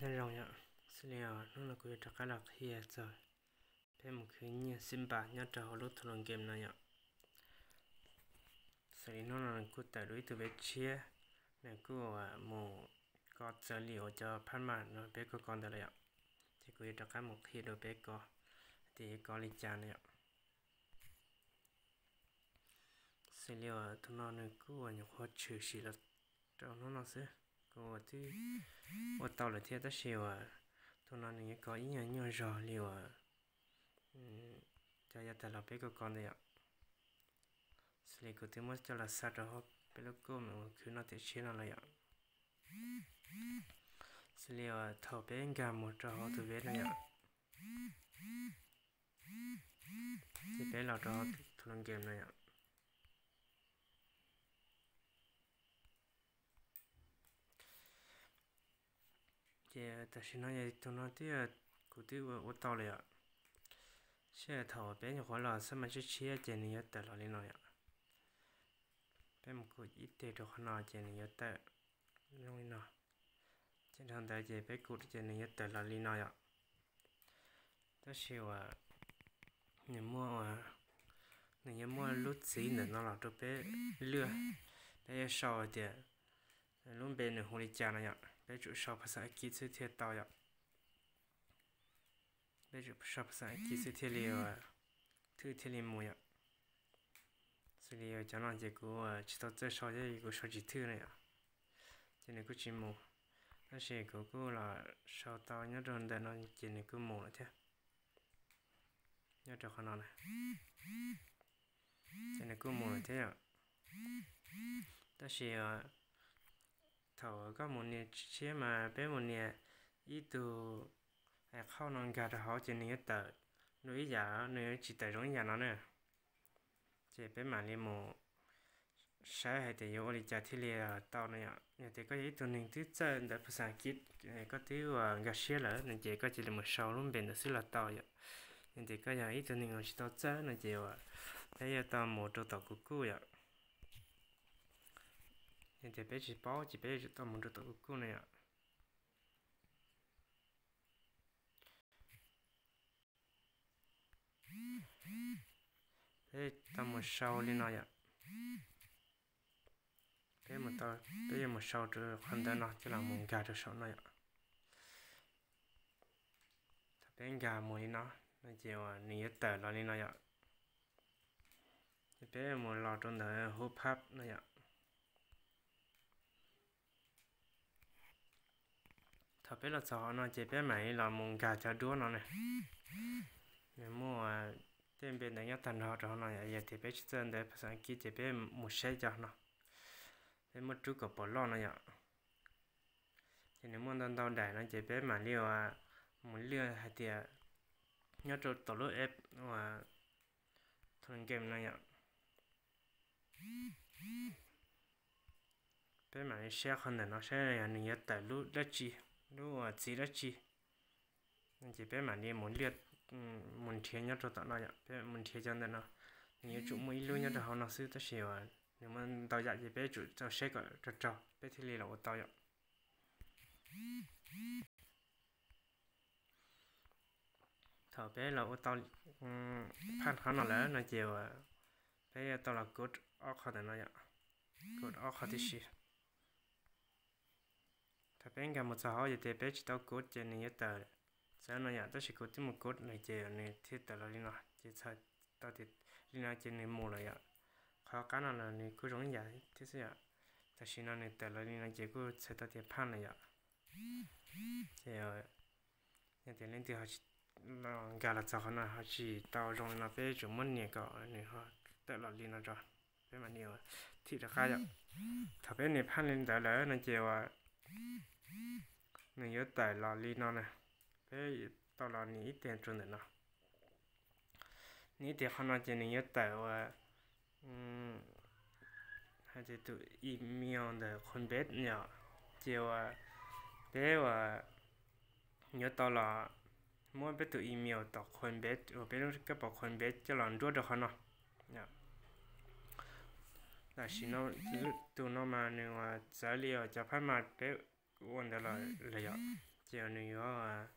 Nyob zoo yom, xws li hnub no kuv yuav rov qab los qhia txog peb mus khwv nyiaj xib npas nyob rau hauv lub Thaum Luv Game no yom. Xws li hnub no nws kuj tawm dua ib tug peb tshiab, nws kuj mus kov txawv li uas cov phab maj no peb kuj kov ntawd lawm yom. Ces kuv yuav rov qab mus qhia rau peb kov tias yuav kov li cas no yom. Xws li uas tus no nws kuj uas nyuam qhuav tshwm sim los rau hnub no xwb, kuv uas twb ua tau lawm thiab tab sis uas tus no nws yuav kov ib nyuag nyuaj zog li uas cov yav tag los peb kuj kov ntawd yom. Xws li kuv twb muab coj los xa rau hauv peb lub koj mus khwv noj tiam tshiab no lawm yom. Xws li uas thaum peb nkag mus rau hauv tus web no yom, ces peb los rau hauv Thaum Luv Game no yom. Ces tam sim no yog tus no twb, kuv twb ua tau lawm yom. Sij hawm thaum peb nyuam qhuav los xab mas tshiab tshiab ces nws yuav tawm los li no yom. Peb mus kuj ib teg rau qhov no ces nws yuav tawm zoo li no. Ces dhau ntawd ces peb kuj ces nws yuav tawm los li no yom. Tab sis uas nws muaj, nws yuav muaj lub txiv ntawm no los rau peb lwaj. Peb yuav sau hais tias lub npe nws hu li cas no yom, peb tsum sau phas xas As kiv xwb thiaj tau yom. Peb tsum sau phas xas As kiv xwb thiaj li, thwj thiaj li mus yom. Xws li cov no ces kuv tsis tau txawj sau thiab kuv sau tsis thwj na yom, ces nws kuj tsis mus. Tab sis kuv kuj los sau tau nyob rau ntawm no ces nws kuj mus lawm thiab. Nyob rau qhov no na, ces nws kuj mus lawm thiab yom. Tab sis thaum koj mus nias tshiab mas peb mus nias ib tug qhauj no nkag rau hauv ces nws yuav tawm dua ib yam, nws yuav tsis tawm zoo ib yam no na. Ces peb mam li mus saib hais tias yuav ua li cas thiaj li tau no yom. Yog tias koj yog ib tug neeg twb txawj ntawv phas xas As kiv, koj twb ua nkag siab lawm no ces koj cia li mus sau lub npe ntawd xwb los tau yom. Yog tias koj yog ib tug neeg uas tsis tau txawj no ces peb yuav tau mus rau tom Google yom. Yog tias peb tsis paub ces peb yuav tsum tau mus rau tom Google no yom. Peb tau mus sau li no yom. Peb mus tau, peb yuav mus sau rau qhov ntawv no coj los mus nkag rau saum no yom. Thaum peb nkag mus li no, no ces uas nws yuav tawm los li no yom. Ces peb mus los rau ntawm hub phab no yom. Thaum peb los txog hauv no ces peb mam li los mus nkag cov duab no na. Nws muaj tej npe ntawd nyob tag nrho rau hauv no yom. Yog tias peb tsis txawj ntawv phas xas As kiv ces peb mus saib cov no, peb muab rub kom pom loj no yom. Ces nws muaj ntau ntau daim no ces peb mam li uas mus lwaj hais tias nyob rau tom lub app uas Thaum Luv Game no yom. Peb mam li saib qhov ntawm no saib yog nws yuav tawm lub dab tsi, lub uas txiv dab tsi. Ces peb mam li mus lwaj, mus nrhiav nyob rau tom no yom, peb mus nrhiav cov ntawm no. Nws yuav tsum muaj ib lub nyob rau hauv no xwb tab sis uas nws muaj ntau yam ces peb tsum tau saib kom raug raug peb thiaj li los ua tau yom. Thaum peb los ua tau phaj qhov no lawm no ces uas peb yuav tau los kov ob qho ntawm no yom, kov ob qho tib si. Thaum peb nkag mus txog hauv yog tias peb tsis tau kov ces nws yuav tawm txawv no yom, tab sis kuv twb mus kov lawm ces nws thiaj tawm los li no ces txhais tau tias li no ces nws mus lawm yom. Qhov qab no los nws kuj zoo ib yam thiab xwb yom. Tam sim no nws tawm los li no ces kuj txhais tau tias phaj lawm yom. Ces yog tias leej twg nkag los txog qhov no ho tsis tau zoo li no peb tsum muab nias kom nws ho tawm los li no tso, peb mam nias thim rov qab yom. Thaum peb nias phaj li ntawd lawm no ces uas nws yuav tawm los li no na. Peb tau los nias ib teg rau ntawm no. Nias ib teg qhov no ces nws yuav tawm uas hais tias tus email ntawm Coinbase yom. Ces uas peb uas yuav tau los muab peb tus email tom Coinbase uas peb lub kab pom Coinbase coj los nruab rau qhov no. Tam sim no tus no mas nws uas txawv li uas cov phaj mas peb ua ntawd los lawm yom. ces nws yuav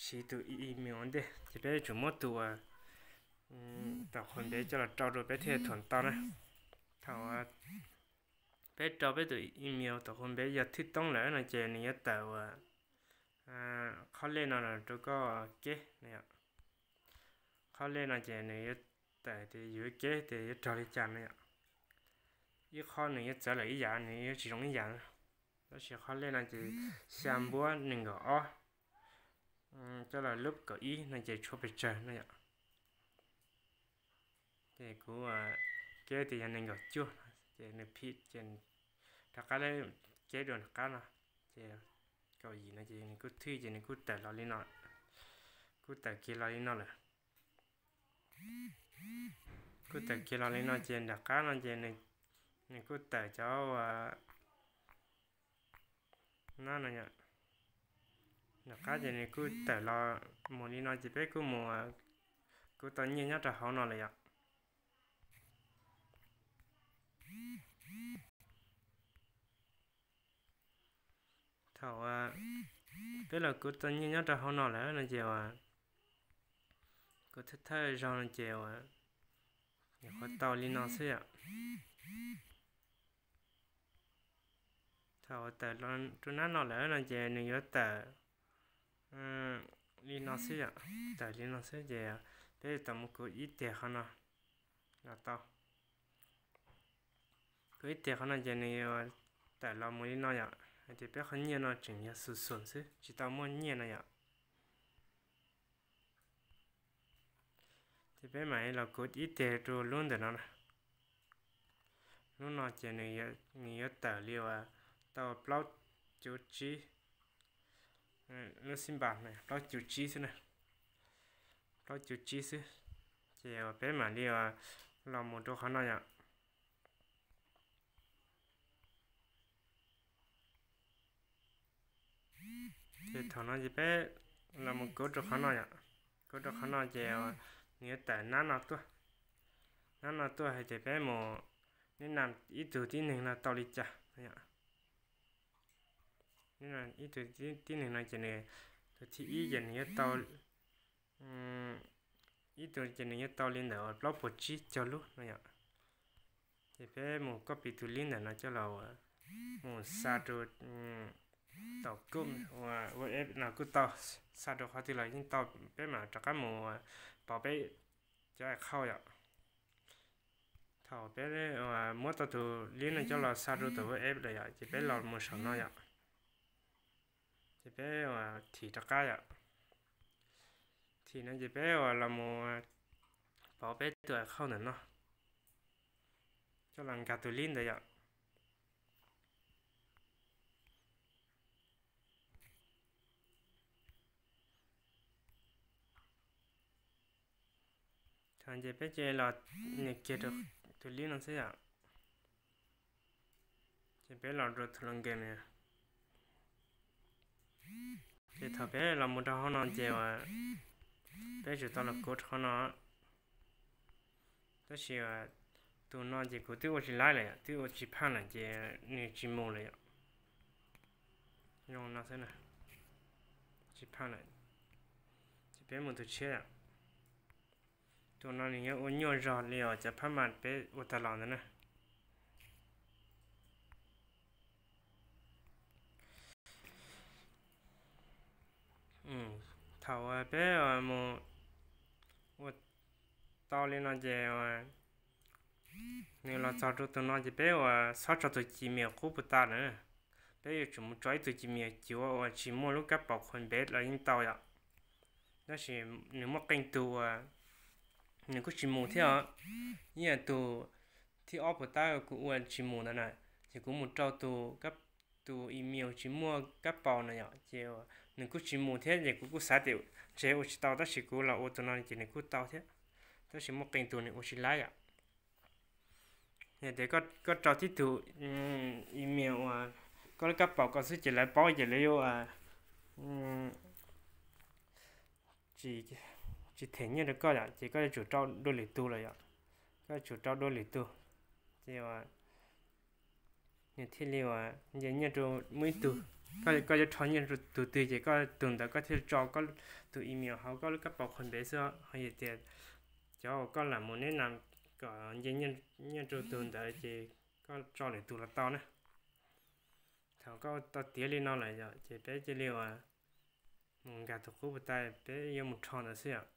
siv tus email ua ntej, ces peb yuav tsum muab tus uas tom qhov ntev coj los rau rau peb thiaj thuam tau na. Thaum peb rau peb tus email tom qhov ntev yog thwj toob lawm no ces nws yuav tawm uas qhov lej no los rau koj keb no yom. Qhov lej no ces nws yuav tawm tias yus yuav keb tias yuav raug li cas no yom. Ib qhov nws yuav txawv lawm ib yam, nws yuav tsis zoo ib yam. Tab sis qhov lej no ces xya npuab nees nkaum ob, coj los lub kaum ib no ces tshuav pes tsawg no yom. Ces kuv keb tias yog nees nkaum cuaj, ces nws phim ces rov qab keb dua nram qab no, ces kaum yim no ces nws kuj thwj ces nws kuj tawm los li no, kuj tawm kiag los li no lawm. Kuj tawm kiag los li no ces nram qab no ces nws kuj tawm cov uas no no yom. Nram qab ces nws kuj tawm los mus li no ces peb kuj mus, kuv tau nyiaj nyob rau hauv no lawm yom. Thaum peb los kuv tau nyiaj nyob rau hauv no lawm no ces uas kuv thawj thawj zaug no ces uas nyuam qhuav tau li no xwb yom. Thaum uas tawm rau nab no lawm no ces nws yuav tawm li no xwb yom. Tawm li no xwb ces peb tau mus kuv ib tiag qhov no los tau. Kuv ib tiag qhov no ces nws yuav tawm los mus li no yom, hais tias peb qhov nyiaj no tseem yog xum xum xwb tsis tau muaj nyiaj no yom. Ces peb mam li los kuv ib tiag rau lub ntawm no na. Lub no ces nws yuav tawm li uas tau plaub cuv tsib, lub xib npas plaub cuv tsib xwb na, plaub cuv tsib xwb. Ces peb mam li los mus rau qhov no yom. Ces thaum no ces peb los mus kuv rau qhov no yom. Kuv rau qhov no ces nws yuav tawm nab no tuaj. Nab no tuaj hais tias peb mus, neb naj ib tug tib neeg no tau li cas no yom. Ib tug tib neeg no ces nws, tus thib ib ces nws yuav tau, ib tug ces nws yuav tau li ntawm plaub puas tsib caug lub no yom. Ces peb mus copy tus link ntawm no coj los mus xa rau tom Google, WhatsApp no kuj tau, xa rau qhov twg los yeej tau, peb mam rov qab mus pauv peb cov account yom. Thaum peb muab tau tus link no coj los xa rau tom WhatsApp lawm yom, ces peb los mus saum no yom. Ces peb thim rov qab yom. Thim no ces peb los mus pauv peb tus account ntawm no, coj los nkag tus link ntawd yom. Thaum ces peb cia li los nias kiag rau tus link no xwb yom. Ces peb los rau tus los game. Ces thaum peb los mus rau hauv no ces uas peb tsum tau los kuv rau qhov no. Tab sis tus no ces kuv twb ua tsis laib lawm yom, twb ua tsis phaj lawm ces nws tsis mus lawm yom. Zoo no xwb na, tsis phaj lawm. Ces peb mus tus tshiab yom. Tus no nws yuav ua nyuaj zog li os cov phab mas peb ua tag los ntawd na. Thaum peb mus ua tau li no ces nws los txog rau tus no ces peb uas txhob tso tus Gmail qub puas tas na. Peb yuav tsum mus tso ib tug Gmail cuav uas tsis muaj lub kab paus qhuas npev los yeej tau yom. Tab sis nws muaj qee tus uas nws kuj tsis mus thiab os. Ib yam tus thib ob puas tab kuv ua tsis mus ntawd na, ces kuv mus rau tus, tus email tsis muaj kab paus na yom, ces nws kuj tsis mus thiab ces kuv kuj xav tias ntshe ua tsis tau tab sis kuv los ua tus no ces nws kuj tau thiab. Tab sis muaj qee tus nws ua tsis laib yom. Yog tias koj rau tib tug email uas koj lub kab paus koj xwb ces lawv paub ces lawv yuav tsis them nyiaj rau koj yom, ces koj yuav tsum rau dua lwm tus lawm yom. Koj yuav tsum rau dua lwm tus, ces nws thiaj li uas nce nyiaj rau muaj ib tug. Koj yuav rho nyiaj rau tus twg ces koj tus ntawd koj thiaj tso koj tus email hauv koj lub kab paus qhov npev xwb. Ho yog tias cov uas koj lam mus neb na kom nce nyiaj rau tus ntawd ces koj tso lwm tus los tau na. Thaum koj tau tiav li no lawm yom, ces peb cia li uas mus nkag tus qub puas tas peb yuav mus rho ntawd xwb yom.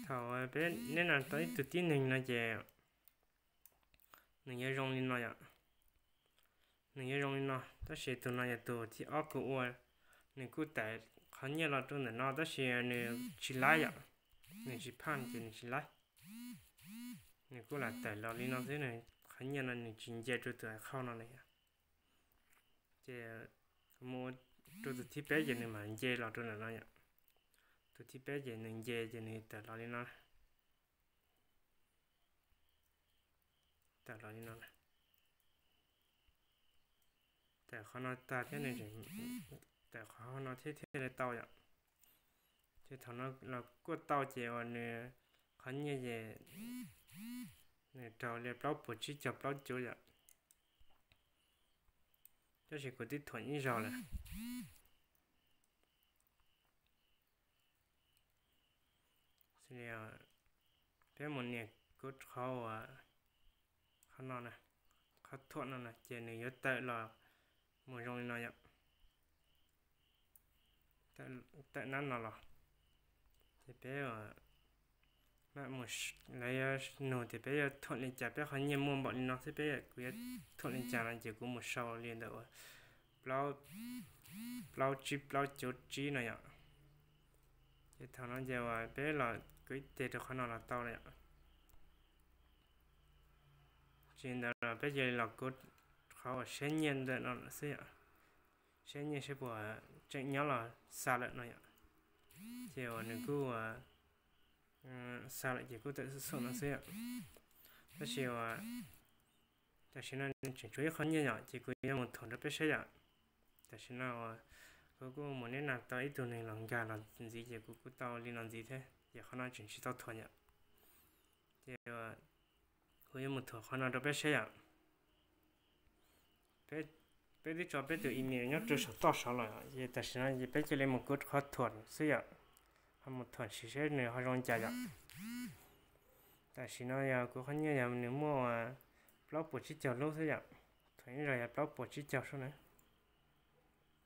Thaum peb neb na tau ib tug tib neeg no ces nws yuav zoo li no yom. Nws yuav zoo li no, tab sis tus no yog tus thib ob kuv ua, nws kuj tawm qhov nyiaj los rau ntawm no tab sis nws tsis laib yom. Nws tsis phaj ces nws tsis laib. Nws kuj lam tawm los li no xwb, nws qhov nyiaj no nws tsis nce rau tus account no li yom. Ces kuv mus rau tus thib peb ces nws mam nce los rau ntawm no yom. Tus thib peb ces nws nce ces nws tawm los li no. Tawm los li no. Tawm qhov no tag thiab nws tseem tawm qhov no thiab thiaj li tau yom. Ces thaum no los kuaj tau ces uas nws qhov nyiaj ces nws raug li plaub puas tsib caug plaub cuv yom. Tab sis kuv twb thuam ib zaug lawm. Peb mus nias kuv qhov uas qhov no, qhov thuam no na ces nws yuav tawm los mus zoo li no yom. Tawm nab no los ces peb, lawv yuav nug tias peb yuav thuam li cas, peb qhov nyiaj muaj npaum li no xwb, peb kuv yuav thuam li cas no ces kuv mus sau li ntawm uas plaub tsib plaub cuv tsib no yom. Ces thaum no ces uas peb los kuv ib teg rau qhov no los tau lawm yom. Tsis ntawd los peb cia li los kuv qhov uas saib nyiaj ntawm no xwb yom. Saib nyiaj saib puas tseem nyob los xa lawm no yom. Ces uas nws kuj xa lawm ces kuj tawm xum no xwb yom. Tab sis uas tam sim no nws tseem tshuav ib qho nyiaj yom, ces kuv yuav mus thuam rau peb saib yom. Tam sim no uas kuv kuj mus neb na tau ib tug neeg los nkag los ntxiv ces kuv kuj tau li no ntxiv thiab, ces qhov no tseem tsis tau thuam yom. Ces kuv yuav mus thuam qhov no rau peb saib yom. Peb twb tso peb tus email nyob rau saum toj saud los, ces tam sim no ces peb cia li mus kuv qhov thuam xwb yom. Ho mus thuam sim seb nws ho zoo li cas yom. Tam sim no yog kuv qhov nyiaj yog nws muaj plaub puas tsib caug lub xwb yom. Thuam ib zaug yog plaub puas tsib caug sub na.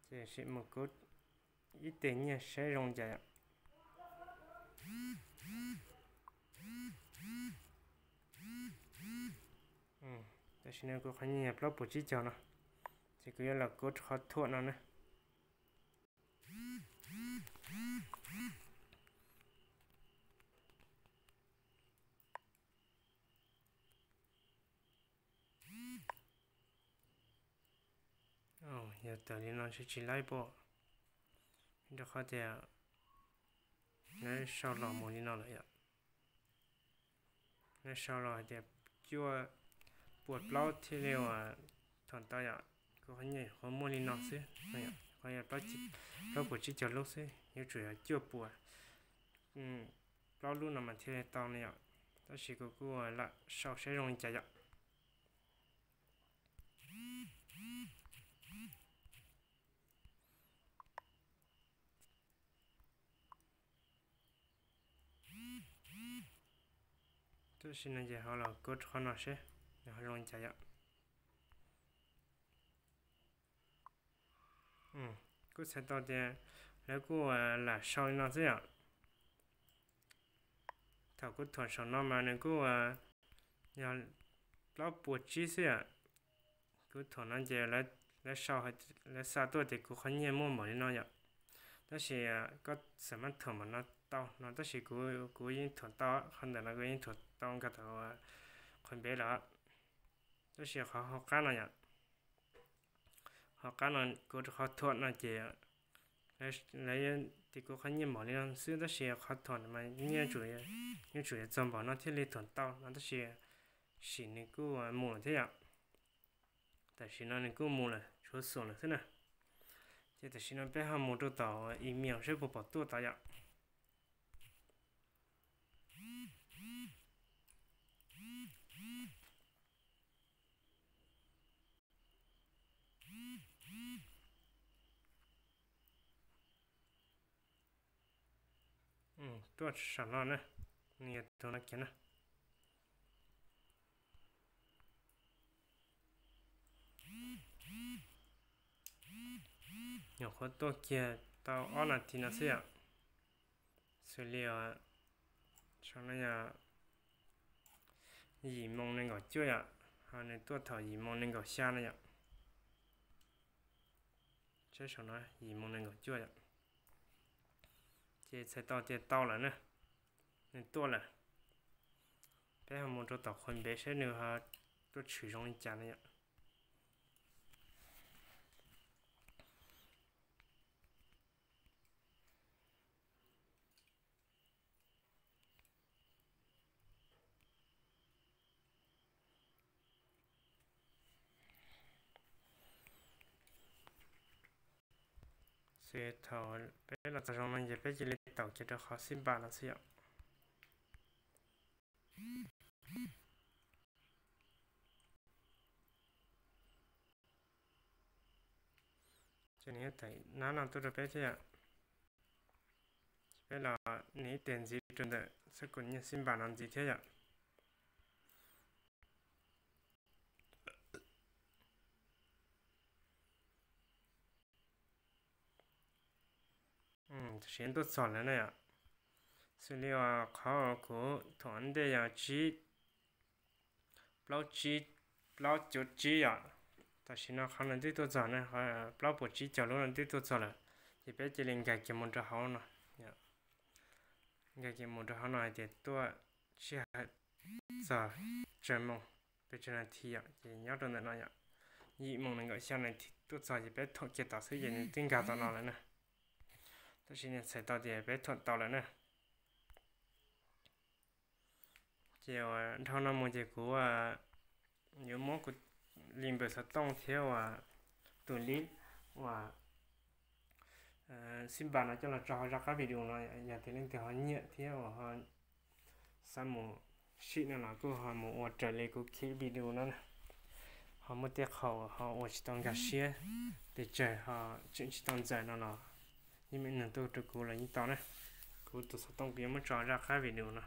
Ces sim mus kuv ib teg nyiaj saib zoo li cas yom. Tam sim no kuv qhov nyiaj yog plaub puas tsib caug no, ces kuv yuav los kuv qhov thuam no na. Yog tawm li no ntshe tsis laib pob, rau qhov tias neb sau los mus li no lawm yom. Neb sau los hais tias cuaj puas plaub thiaj li uas thuam tau yom. Kuv qhov nyiaj qhov muaj li no xwb, qhov yog plaub puas tsib caug lub xwb, yuav tsum yog cuaj puas plaub lub no mas thiaj li tau no yom. Tab sis kuv kuj lam sau saib zoo li cas yom. Tam sim no ces ho los kuv qhov no seb nws ho zoo li cas yom. Kuv txhais tau tias lawv kuj lam sau li no xwb yom. Thaum kuv thuam saum no mas nws kuj yog plaub puas tsib xwb yom. Kuv thuam no ces lawv sau, lawv xa tuaj tias kuv qhov nyiaj muaj npaum li no yom. Tab sis koj xam maj thuam npaum no tau no, tab sis kuv, kuv yeej thuam tau, qhov ntawm no kuv yeej thuam tau nkag tau qhov npev lawm. Tab sis qhov hauv qab no yom, hauv qab no kuv qhov thuam no ces lawv tias kuv qhov nyiaj npaum li no xwb, tab sis qhov thuam mas nyiaj yeej tsuas yog txog npaum no thiaj li thuam tau no, tab sis sim nws kuj mus thiab yom. Tam sim no nws kuj mus lawm, tshuav xum lawm xwb na. Ces tam sim no peb ho mus rau tom email seb puas pom tuaj tod yom. tuaj saum no na, nws yog tus no kiag na. Nyuam qhuav tuaj kiag tau ob nas this no xwb yom. Xws li saum no yog yim moo nees nkaum cuaj yom, ho nws tuaj thaum yim moo nees nkaum xya no yom. Saib saum no yim moo nees nkaum cuaj yom. Ces txhais tau tias tau lawm na, nws tuaj lawm. Peb ho mus rau tom qhov npev saib nws ho tuaj tshwm zoo li cas na yom. Xws thaum peb los txog zoo no ces peb cia li taum kiag rau qhov xib npas no xwb yom. Ces nws yuav tawm nab no tuaj rau peb thiab yom. Peb los nias ib tes ntxiv rau ntawm xab kum nyiaj xib npas no ntxiv thiab yom. Tam sim tuaj txog lawm na yom. Xws li uas qhov kuv thaum ntej yog tsib, plaub tsib, plaub cuv tsib yom. Tam sim no qhov no twb tuaj txog na, plaub puas tsib caug lub no twb tuaj txog lawm. Ces peb cia li nkag kiag mus rau hauv no, nkag kiag mus rau hauv no hais tias tuaj sij hawm txog tsawg moo, pes tsawg nas this yom, ces nyob rau ntawm no yom. Yim moo nees nkaum xya nas this tuaj txog ces peb thuam kiag tom xwb ces nws twb nkag tom no lawm na. Tab sis nws txhais tau tias peb thuam tau lawm na. Ces uas dhau no mus ces kuv yuav muab kuv li npawb xov tooj thiab uas tus lib uas xib npas no coj los tso hauv zaj qab video no, yog tias leej twg ho nyiam thiab uas ho xav mus sim no los kuj ho mus ua raws li kuv khij video no na. Ho muaj tej qho ho ua tsis tau nkag siab, pes tsawg ho tseem tsis tau ntxaws no los yeej meem neeg tuaj rau kuv los yeej tau na. Kuv tus xov tooj kuv yuav muab tso zaj qab video no.